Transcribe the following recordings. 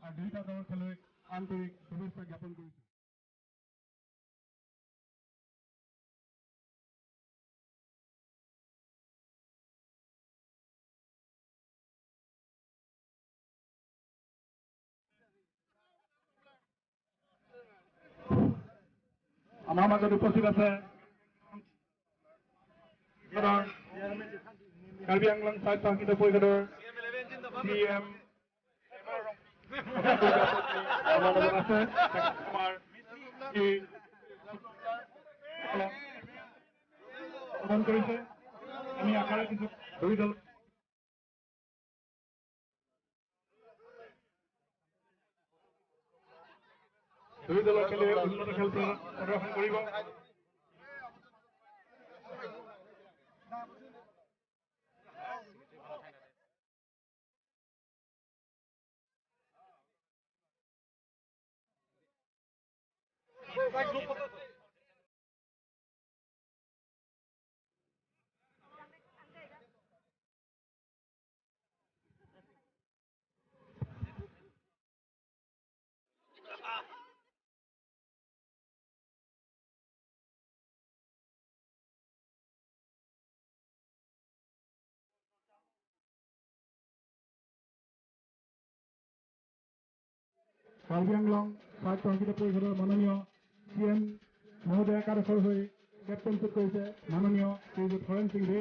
আৰু দুয়োটা দলৰ খেলুৱৈক আন্তৰিক শুভেচ্ছা জ্ঞাপন কৰিছোঁ। আমাৰ মাজত উপস্থিত আছে কাৰ্বি আংলং স্বায়ত্তশাসিত পৰিষদৰ চি এম আমাৰ লগত আছে, আমাৰ কৰিছে। আমি আশা ৰাখিছো দুই দল দুই দলৰ খেলুৱৈ উন্নত খেল প্ৰদৰ্শন কৰিব। কাৰ্বি আংলং স্বায়ত্তশাসিত পৰিষদৰ মাননীয় চি এম মহোদয় একাদশৰ হৈ কেপ্টেইনশ্বিপ কৰিছে মাননীয় শ্ৰীযুত হৰেণ সিং দে।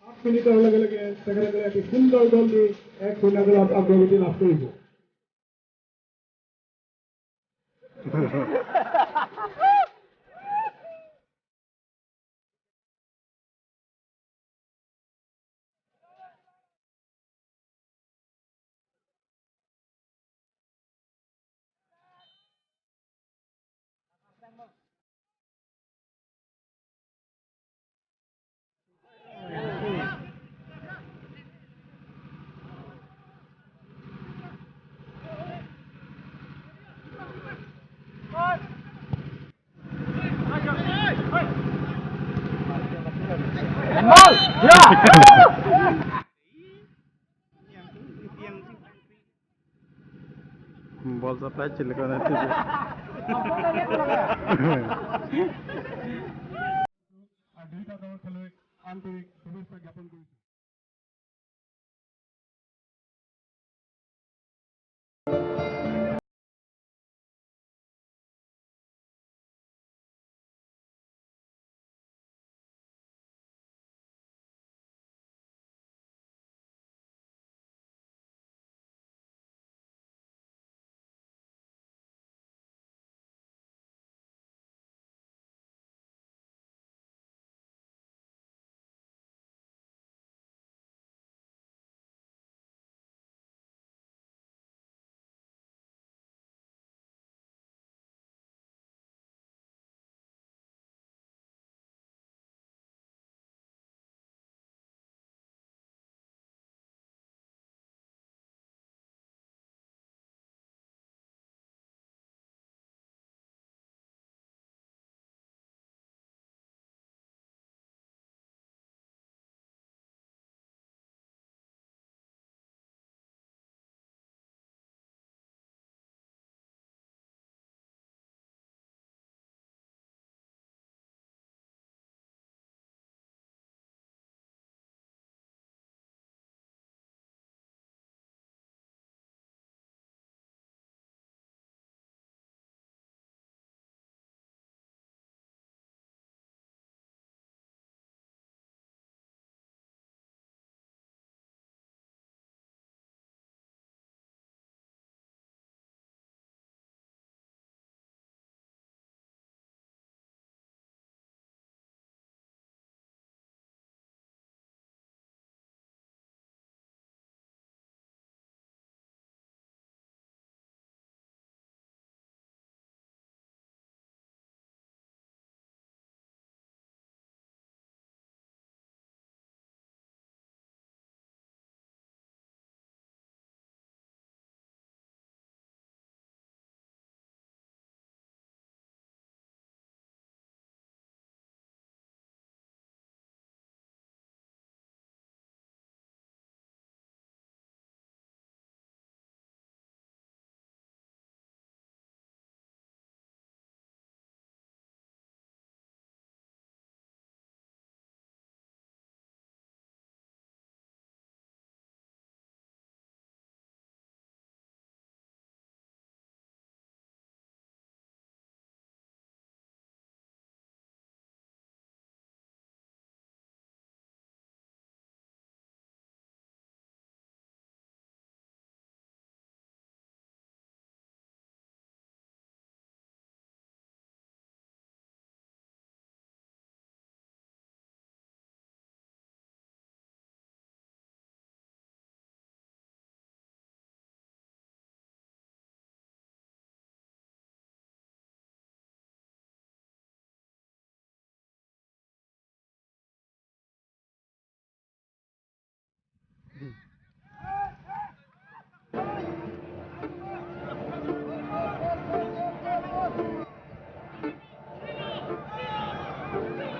8 মিনিটৰ লগে লগে তেখেতসকলে এটি সুন্দৰ গ'ল দি 1-0 গ'লত অগ্ৰগতি লাভ কৰিছে। বল সাপ্লাই চিলকনেৰ থেকে। আৰু দুয়োটা দলৰ খেলুৱৈক আন্তৰিক শুভেচ্ছা জ্ঞাপন কৰিছোঁ।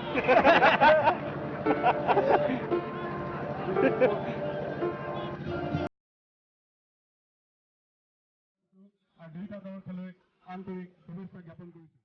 আৰু দুয়োটা দলৰ খেলুৱৈক আন্তৰিক শুভেচ্ছা জ্ঞাপন কৰিছোঁ।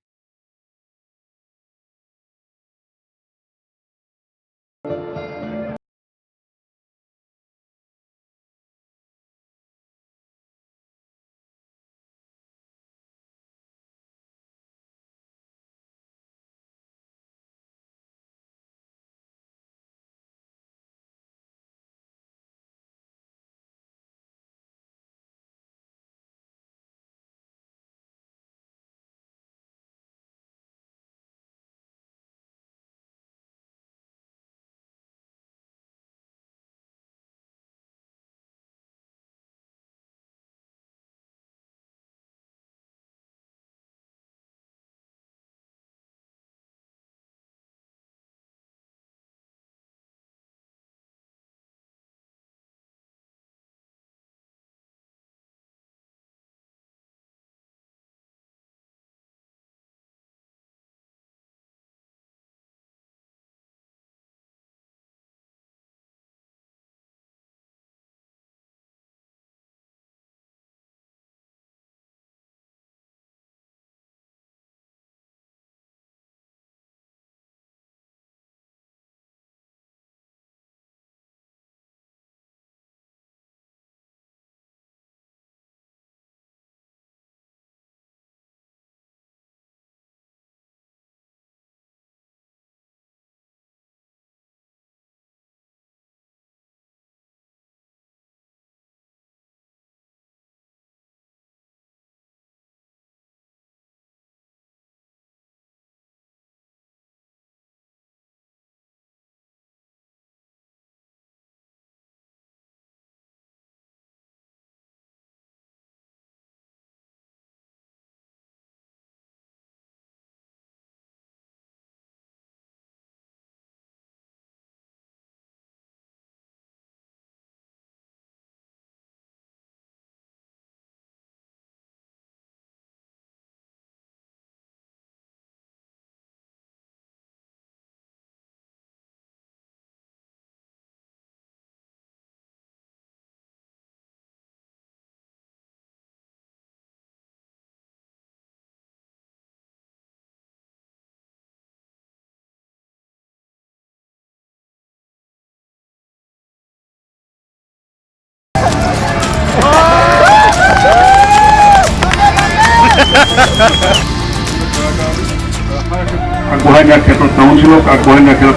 আগবঢ়াই নিয়াৰ ক্ষেত্ৰত, কাউন্সিলক আগবঢ়াই নিয়াৰ ক্ষেত্ৰত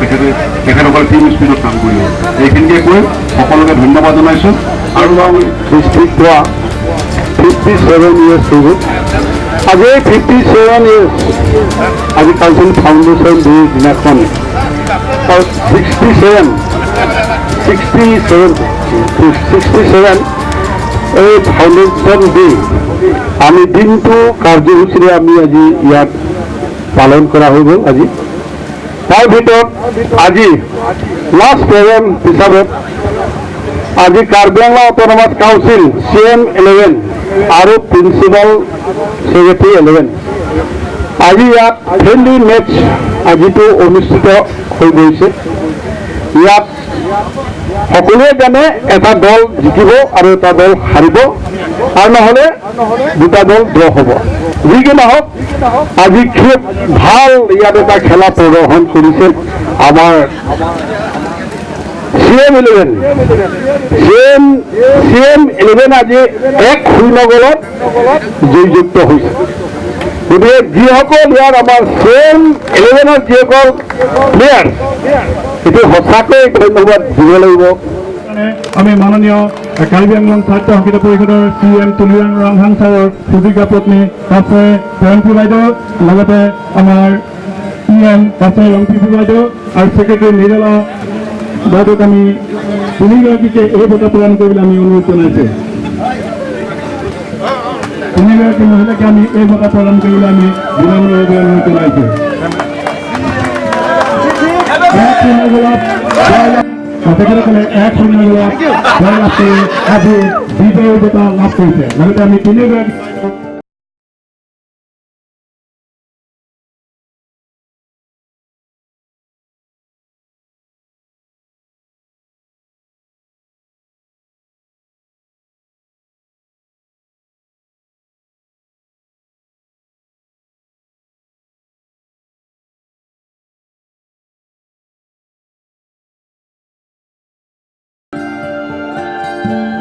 তেখেতসকলে টিম স্পীডত কাম কৰিব। এইখিনিকে কৈ সকলোকে ধন্যবাদ জনাইছোঁ। আৰু ডিষ্ট্ৰিক্ট পোৱা 57 ইয়াৰ্ছ হৈ গ'ল। আজি 57 ইয়াৰ্ছ, আজি কাউন্সিল ফাউণ্ডেশ্যন ডে দিনাখন 67 এই ফাউণ্ডেশ্যন ডে আমি দিনটো কাৰ্যসূচীৰে আমি আজি ইয়াত পালন কৰা হৈ গ'ল। আজি তাৰ ভিতৰত আজি লাষ্ট প্ৰগ্ৰেম হিচাপত আজি Karbi Anglong autonomous council CM 11 আৰু প্ৰিন্সিপাল ছেক্ৰেটাৰী 11 আজি ইয়াত ফ্ৰেণ্ডলি মেটচ আজিটো অনুষ্ঠিত হৈ গৈছে। ইয়াত সকলোৱে জানে এটা দল জিকিব আৰু এটা দল হাৰিব, আৰু নহ'লে দুটা দল ড্ৰ হ'ব। যি কি নহওক, আজি খুব ভাল ইয়াত এটা খেলা প্ৰদৰ্শন কৰিছে আমাৰ CM 11। CM 11 আজি 1-0 গ'লত জয়যুক্ত হৈছে। গতিকে যিসকল ইয়াত আমাৰ CM 11ৰ যিসকল প্লেয়াৰ, এইটো সঁচাকৈ ধন্যবাদ দিব লাগিব। আমি মাননীয় কাৰ্বি আংলং স্বায়ত্ত শাসিত পৰিষদৰ CM Tuliram Ronghang ছাৰৰ সুযোগ্য পত্নী পাছে জয়ন্তী বাইদেউ, লগতে আমাৰ PM পাছে ৰংপিপি বাইদেউ আৰু ছেক্ৰেটাৰী নিৰলা বাইদেউক আমি তিনিগৰাকীকে এই বঁটা প্ৰদান কৰিবলৈ আমি অনুৰোধ জনাইছোঁ। তিনিগৰাকী মহিলাকে আমি এই বঁটা প্ৰদান কৰিবলৈ আমি বিনম্ৰভাৱে অনুৰোধ জনাইছোঁ। 1-0 গোলত তেখেতসকলে 1-0 গোলত জয়লাভ কৰি আজি বিজয়ী বঁটা লাভ কৰিছে। লগতে আমি তিনিগৰাকী ধন্যবাদ।